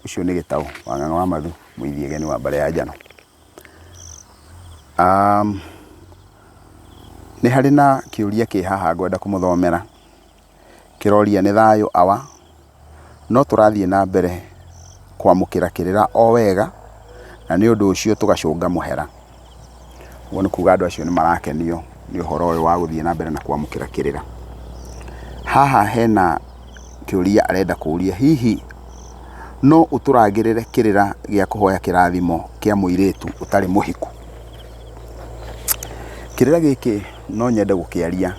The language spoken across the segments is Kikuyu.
Ũcio nĩ Gĩtaũ wa Ng'ang'a wa Mathu, mũithiegeni wa mbarĩ ya Njano. Nĩ harĩ na kĩũria kĩ haha ngwenda kũmũthomera, kĩroria nĩ thayũ awa, no tũrathiĩ na mbere kwamũkĩra kĩrĩra o wega, na nĩ ũndũ ũcio tũgacũnga mũhera. Ũguo nĩ kuga andũ acio nĩ marakenio nĩ ũhoro ũyũ wa gũthiĩ na mbere na kwamũkĩra kĩrĩra. Haha hena kĩũria arenda kũria, hihi no ũtũrangĩrĩre kĩrĩra gĩa kũhoya kĩrathimo kĩa mũirĩtu ũtarĩ mũhiku? Kĩrĩra gĩkĩ no nyende gũkĩaria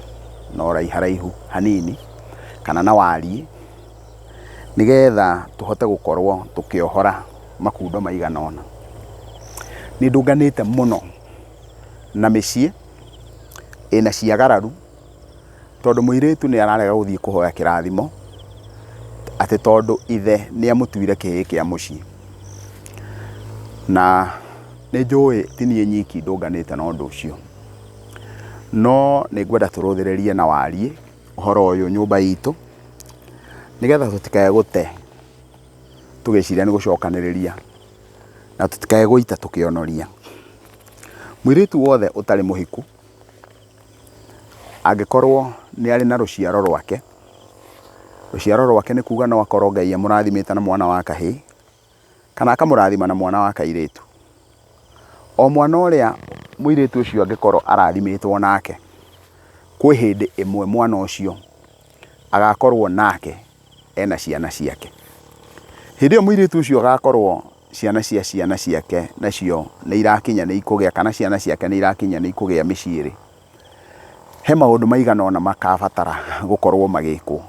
na ũraiharaihu hanini kana na wariĩ, nĩgetha tũhote gũkorwo tũkĩohora makundo maigana ũna. Nĩ ndũnganĩte mũno na mĩciĩ ĩna ciagararu, tondũ mũirĩtu nĩ ararega gũthiĩ kũhoya kĩrathimo, atĩ tondũ ithe nĩ amũtuire kĩhĩĩ kĩa mũciĩ. Na nĩ njũĩ ti niĩ nyiki ndũnganĩte na ũndũ ũcio, no nĩ ngwenda tũrũthĩrĩrie na wariĩ ũhoro ũyũ nyũmba itũ, nĩgetha tũtikae gũte tũgĩciria nĩ gũcokanĩrĩria, na tũtikae gũita tũkĩonoria. Mũirĩtu wothe ũtarĩ mũhiku, angĩkorwo nĩ arĩ na rũciaro rwake, rũciaro rwake nĩ kuga no akorwo Ngai amũrathimĩte na mwana wa kahĩĩ, kana akamũrathima na mwana wa kairĩtu. O mwana ũrĩa mũirĩtu ũcio angĩkorwo arathimĩtwo nake, kwĩ hĩndĩ ĩmwe mwana ũcio agakorwo nake ena ciana ciake. Hĩndĩ ĩyo mũirĩtu ũcio agakorwo ciana cia ciana ciake nacio nĩ irakinya nĩ ikũgĩa kana ciana ciake nĩ irakinya nĩ ikũgĩa mĩciĩ rĩ, he maũndũ maigana ũna makabatara gũkorwo magĩkwo.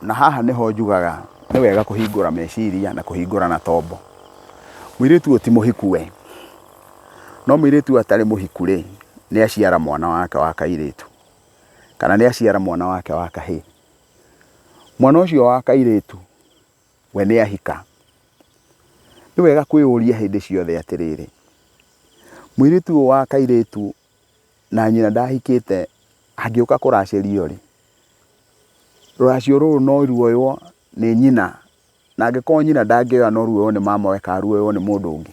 Na haha nĩho njugaga nĩ wega kũhingũra meciria na kũhingũra na tombo. Mũirĩtu ũyũ ti mũhiku we, no mũirĩtu ũyũ atarĩ mũhiku rĩ, nĩ aciara mwana wake wa kairĩtu, kana nĩ aciara mwana wake wa kahĩĩ. Mwana ũcio wa kairĩtu we nĩ ahika. Nĩ wega kwĩyũria hĩndĩ ciothe atĩrĩrĩ, mũirĩtu ũyũ wa kairĩtu na nyina ndahikĩte angĩũka kũracĩrio rĩ, rũracio rũrũ no ruoywo nĩ nyina, na angĩkorwo nyina ndangĩoya no ruoywo nĩ mamawe kana ruoywo nĩ mũndũ ũngĩ.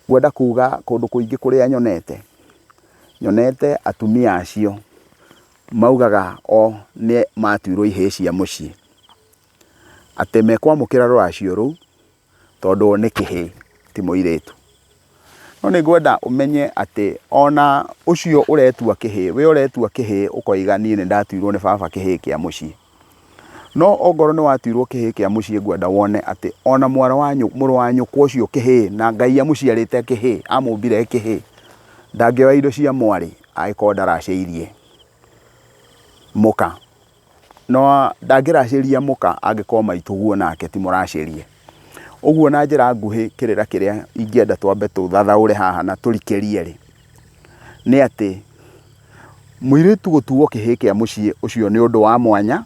Ngwenda kuga kũndũ kũingĩ kũrĩa nyonete, nyonete atumia acio maugaga o nĩ matuirwo ihĩĩ cia mũciĩ, atĩ mekwamũkĩra rũracio rũu tondũ o nĩ kĩhĩĩ ti mũirĩtu. No nĩ ngwenda ũmenye atĩ ona ũcio ũretua kĩhĩĩ, we ũretua kĩhĩĩ ũkoiga niĩ nĩ ndatuirwo nĩ baba kĩhĩĩ kĩa mũciĩ. No ongorwo nĩ watuirwo kĩhĩĩ kĩa mũciĩ ngwenda wone atĩ ona mwarĩ wa mũrũ wa nyũkwa ũcio kĩhĩĩ na Ngai amũciarĩte kĩhĩĩ, amũmbire e kĩhĩĩ, ndangĩoya indo cia mwarĩ angĩkorwo ndaracĩirie mũka. No ndangĩracĩria mũka angĩkorwo maitũguo nake ti mũracĩrie. Ũguo na njĩra nguhĩ kĩrĩra kĩrĩa ingĩenda twambe tũthathaũre haha na tũrikĩrie rĩ, nĩ atĩ mũirĩtu gũtuo kĩhĩĩ kĩa mũciĩ ũcio nĩ ũndũ wa mwanya,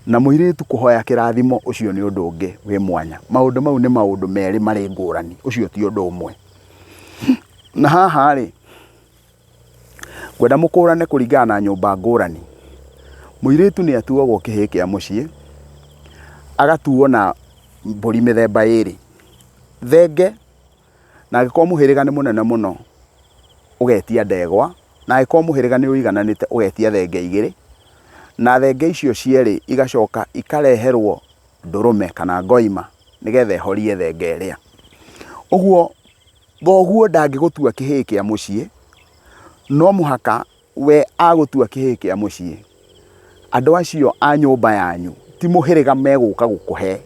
na mũirĩtu kũhoya kĩrathimo ũcio nĩ ũndũ ũngĩ wĩ mwanya. Maũndũ mau nĩ maũndũ merĩ marĩ ngũrani, ũcio ti ũndũ ũmwe. Na haha rĩ, Ngwenda mũkũrane kũringana na nyũmba ngũrani. Mũirĩtu nĩ atuagwo kĩhĩĩ kĩa mũciĩ, agatuo na mbũri mĩthemba ĩrĩ, thenge na angĩkorwo mũhĩrĩga nĩ mũnene mũno ũgetia ndegwa, na angĩkorwo mũhĩrĩga nĩ ũigananĩte ũgetia thenge igĩrĩ, na thenge icio cierĩ igacoka ikareherwo ndũrũme kana ngoima nĩgetha ĩhorie thenge ĩrĩa. Ũguo Thoguo ndangĩgũtua kĩhĩĩ kĩa mũciĩ, no mũhaka we agũtua kĩhĩĩ kĩa mũciĩ. Andũ acio a nyũmba yanyu ti mũhĩrĩga megũka gũkũhe,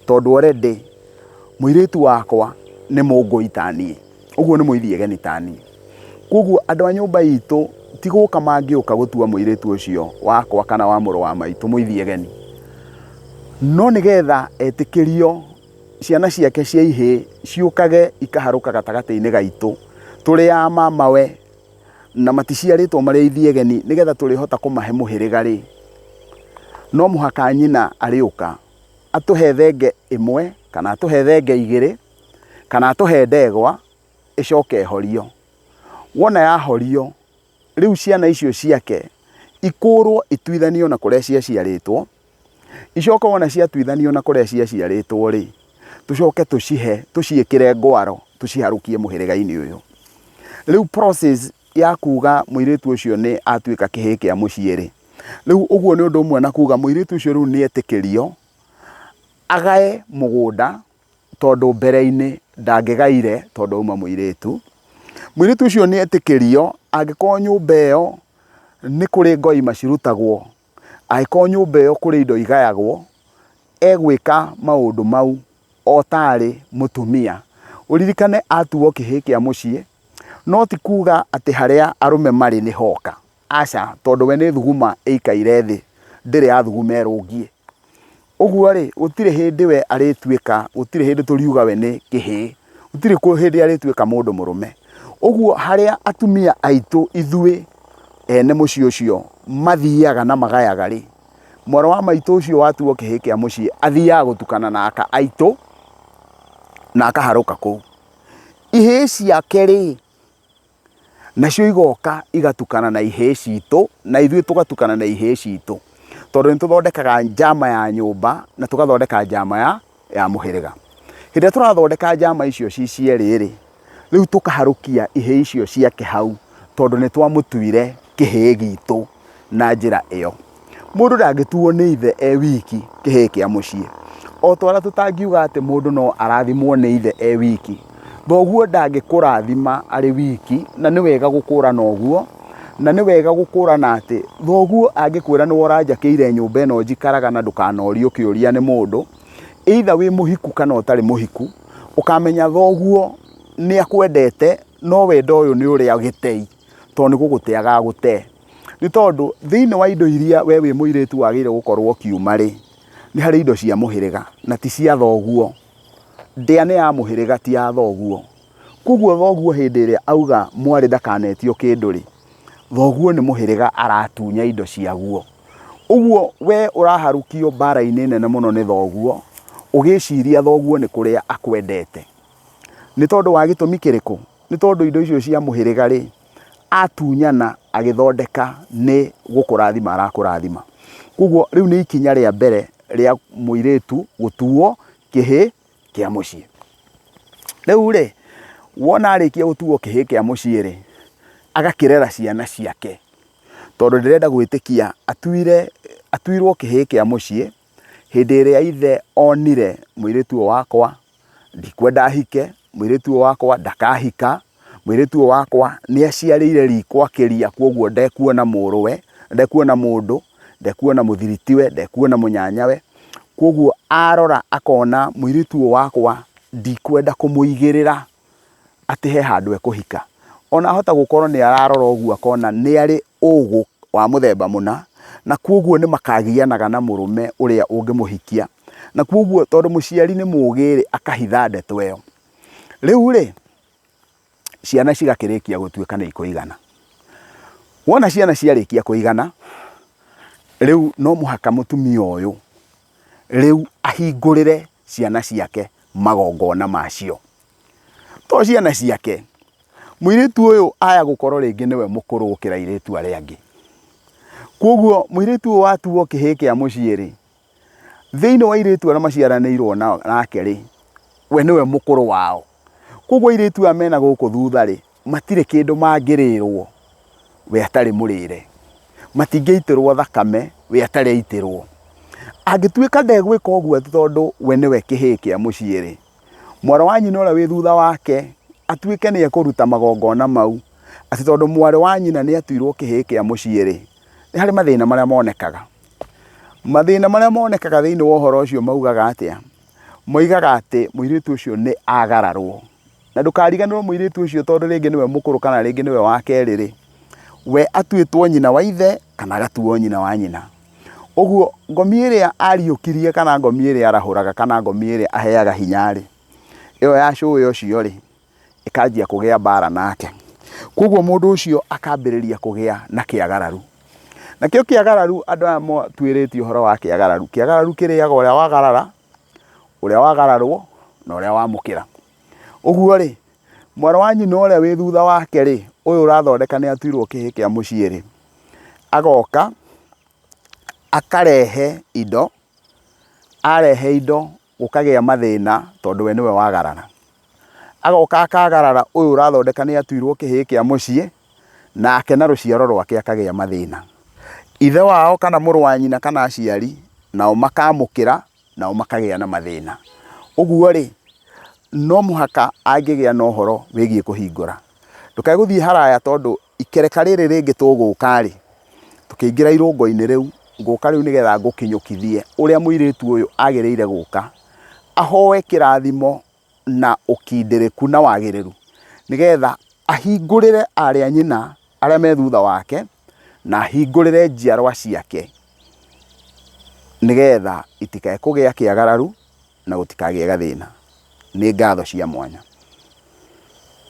tondũ already mũirĩtu wakwa nĩ mũngũi ta niĩ, ũguo nĩ mũithiegeni ta niĩ. Koguo andũ a nyũmba itũ ti gũka mangĩũka gũtua mũirĩtu ũcio wakwa kana wa mũrũ wa maitũ mũithiegeni. No nĩgetha etĩkĩrio ciana ciake cia ihĩĩ ciũkage ikaharũka gatagatĩ-inĩ gaitũ, tũrĩ a mamawe, na maticiarĩtwo marĩ ithiegeni, nĩgetha tũrĩhota kũmahe mũhĩrĩga-rĩ, no mũhaka nyina arĩũka atũhe thenge ĩmwe, kana atũhe thenge igĩrĩ, kana atũhe ndegwa, ĩcoke ĩhorio. Wona yahorio, rĩu ciana icio ciake Ikũrwo ituithanio na kũrĩa ciaciarĩtwo, icoke wona ciatuithanio na kũrĩa ciaciarĩtwo rĩ, tũcoke tũcihe, tũciĩkĩre ngwaro, tũciharũkie mũhĩrĩga-inĩ ũyũ. Rĩu process ya kuga mũirĩtu ũcio nĩ atuĩka kĩhĩĩ kĩa mũciĩ rĩ, rĩu ũguo nĩ ũndũ ũmwe na kuga mũirĩtu ũcio rĩu nĩ etĩkĩrio agae mũgũnda tondũ mbere-inĩ ndangĩgaire tondũ auma mũirĩtu. Mũirĩtu ũcio nĩ etĩkĩrio angĩkorwo nyũmba ĩyo nĩ kũrĩ ngoima cirutagwo, angĩkorwo nyũmba ĩyo kũrĩ indo igayagwo, egwĩka maũndũ mau o tarĩ mũtumia. Ũririkane atuo kĩhĩĩ kĩa mũciĩ, no ti kuga atĩ harĩa arũme marĩ nĩho oka, aca, tondũ we nĩ thuguma ĩikaire thĩ, ndĩrĩ yathuguma ĩrũngiĩ. Ũguo rĩ, gũtirĩ hĩndĩ we arĩtuĩka, gũtirĩ hĩndĩ tũriuga we nĩ kĩhĩĩ, gũtirĩ hĩndĩ arĩtuĩka mũndũ mũrũme. Ũguo harĩa atumia aitũ ithuĩ ene mũciĩ ũcio mathiaga na magayaga rĩ, mwarĩ wa maitũ ũcio watuo kĩhĩĩ kĩa mũciĩ athiaga gũtukana na aka aitũ na akaharũka kũu. Ihĩĩ ciake rĩ, Nacio igoka igatukana na ihĩĩ citũ, na ithuĩ tũgatukana na ihĩĩ citũ. Tondũ nĩ tũthondekaga njama ya nyũmba na tũgathondeka njama ya, ya mũhĩrĩga. Hĩndĩ ĩrĩa tũrathondeka njama icio ci cierĩ rĩ, rĩu tũkaharũkia ihĩĩ icio ciake hau, tondũ nĩ twamũtuire kĩhĩĩ gitũ na njĩra ĩyo. Mũndũ ndangĩtuo nĩ ithe e wiki kĩhĩĩ kĩa mũciĩ. O ta ũrĩa tũtangiuga atĩ mũndũ no arathimwo nĩ ithe e wiki, thoguo ndangĩkũrathima arĩ wiki, na nĩ wega gũkũrana ũguo, na nĩ wega gũkũrana atĩ thoguo angĩkwĩra nĩwe ũranjakĩire nyũmba ĩno njikaraga na ndũkanorio kĩũria nĩ mũndũ, either wĩ mũhiku kana ũtarĩ mũhiku, ũkamenya thoguo nĩ akwendete no wendo ũyũ nĩ ũrĩa gĩtei, tondũ nĩ gũgũte agagũte. Nĩ tondũ thĩinĩ wa indo iria we wĩ mũirĩtu wagĩrĩire gũkorwo ũkiuma rĩ, nĩ harĩ indo cia mũhĩrĩga na ti cia thoguo. Ndĩa nĩ ya mũhĩrĩga ti ya thoguo. Koguo thoguo hĩndĩ ĩrĩa auga mwarĩ ndakanetio kĩndũ rĩ, thoguo nĩ mũhĩrĩga aratunya indo ciaguo. Ũguo we ũraharũkio mbara-inĩ nene mũno nĩ thoguo, ũgĩciria thoguo nĩ kũrĩa akwendete. Nĩ tondũ wa gĩtũmi kĩrĩkũ? Nĩ tondũ indo icio cia mũhĩrĩga rĩ, atunyana agĩthondeka nĩ gũkũrathima arakũrathima. Koguo rĩu nĩ ikinya rĩa mbere rĩa mũirĩtu gũtuo kĩhĩĩ kĩa mũciĩ. Rĩu rĩ, wona arĩkia gũtuo kĩhĩĩ kĩa mũciĩ rĩ, agakĩrera ciana ciake. Tondũ ndĩrenda gwĩtĩkia atuire, atuirwo kĩhĩĩ kĩa mũciĩ hĩndĩ ĩrĩa ithe onire mũirĩtu ũyũ wakwa ndikwenda ahike, mũirĩtu ũyũ wakwa ndakahika, mũirĩtu ũyũ wakwa nĩ aciarĩire riko akĩria kwoguo ndekuona mũrũwe, ndekuona mũndũ, ndekuona mũthiritiwe, ndekuona mũnyanyawe. Kwoguo arora akona mũirĩtu ũyũ wakwa ndikwenda kũmũigĩrĩra atĩ he handũ ekũhika. Ona ahota gũkorwo nĩ ararora ũguo akona nĩ arĩ ũgũ wa mũthemba mũna, na kwoguo nĩ makagianaga na mũrũme ũrĩa ũngĩmũhikia. Na kwoguo tondũ mũciari nĩ mũgĩ rĩ, akahitha ndeto ĩyo. Rĩu rĩ, ciana cigakĩrĩkia gũtuĩka nĩ ikũigana. Wona ciana ciarĩkia kũigana, rĩu no mũhaka mũtumia ũyũ rĩu ahingũrĩre ciana ciake magongona macio. To ciana ciake, mũirĩtu ũyũ aya gũkorwo rĩngĩ nĩwe mũkũrũ gũkĩra airĩtu arĩa angĩ. Kwoguo mũirĩtu ũyũ watuo kĩhĩĩ kĩa mũciĩ rĩ, thĩinĩ wa airĩtu arĩa maciaranĩirwo nake rĩ, we nĩwe mũkũrũ wao. Kwoguo airĩtu aya mena gũkũ thutha rĩ, matirĩ kĩndũ mangĩrĩrwo we atarĩ mũrĩre. Matingĩitĩrwo thakame we atarĩ aitĩrwo. Angĩtuĩka ndegwĩka ũguo atĩ tondũ we nĩwe kĩhĩĩ kĩa mũciĩ rĩ, mwarĩ wa nyina ũrĩa wĩ thutha wake atuĩke nĩ ekũruta magongona mau, atĩ tondũ mwarĩ wa nyina nĩ atuirwo kĩhĩĩ kĩa mũciĩ rĩ, nĩ harĩ mathĩna marĩa monekaga. Mathĩna marĩa monekaga thĩinĩ wa ũhoro ũcio maugaga atĩa? Moigaga atĩ mũirĩtu ũcio nĩ agararwo. Na ndũkariganĩrwo mũirĩtu ũcio tondũ rĩngĩ nĩwe mũkũrũ kana rĩngĩ nĩwe wa kerĩ rĩ, we atuĩtwo nyina wa ithe kana agatuo nyina wa nyina. Ũguo ngomi ĩrĩa ariũkirie kana ngomi ĩrĩa arahũraga kana ngomi ĩrĩa aheaga hinya rĩ, ĩyo ya cũwe ũcio rĩ, ĩkanjia kũgĩa mbara nake. Koguo mũndũ ũcio akambĩrĩria kũgĩa na kĩagararu. Nakĩo kĩagararu andũ aya matuĩrĩtie ũhoro wa kĩagararu, kĩagararu kĩrĩaga ũrĩa wagarara, ũrĩa wagararwo na ũrĩa wamũkĩra. Ũguo rĩ, mwarĩ wa nyina ũrĩa wĩ thutha wake rĩ, ũyũ ũrathondeka nĩ atuirwo kĩhĩĩ kĩa mũciĩ rĩ, agoka. Akarehe indo, arehe indo gũkagĩa mathĩna tondũ we nĩwe wagarara. Agoka akagarara ũyũ ũrathondeka nĩ atuirwo kĩhĩĩ kĩa mũciĩ, nake na rũciaro rwake akagĩa mathĩna. Ithe wao kana mũrũ wa nyina kana aciari nao makamũkĩra nao makagĩa na mathĩna. Ũguo rĩ, no mũhaka angĩgĩa na ũhoro wĩgiĩ kũhingũra. Ndũkae gũthiĩ haraya tondũ ikereka rĩrĩ rĩngĩ tũgũka rĩ, tũkĩingĩra irũngo-inĩ rĩu, ngũka rĩu nĩgetha ngũkinyũkithie ũrĩa mũirĩtu ũyũ agĩrĩire gũka, ahoe kĩrathimo na ũkindĩrĩku na wagĩrĩru, nĩgetha ahingũrĩre arĩ a nyina arĩa me thutha wake, na ahingũrĩre njiarwa ciake, nĩgetha itikae kũgĩa kĩagararu na gũtikagĩe gathĩna. Nĩ ngatho cia mwanya.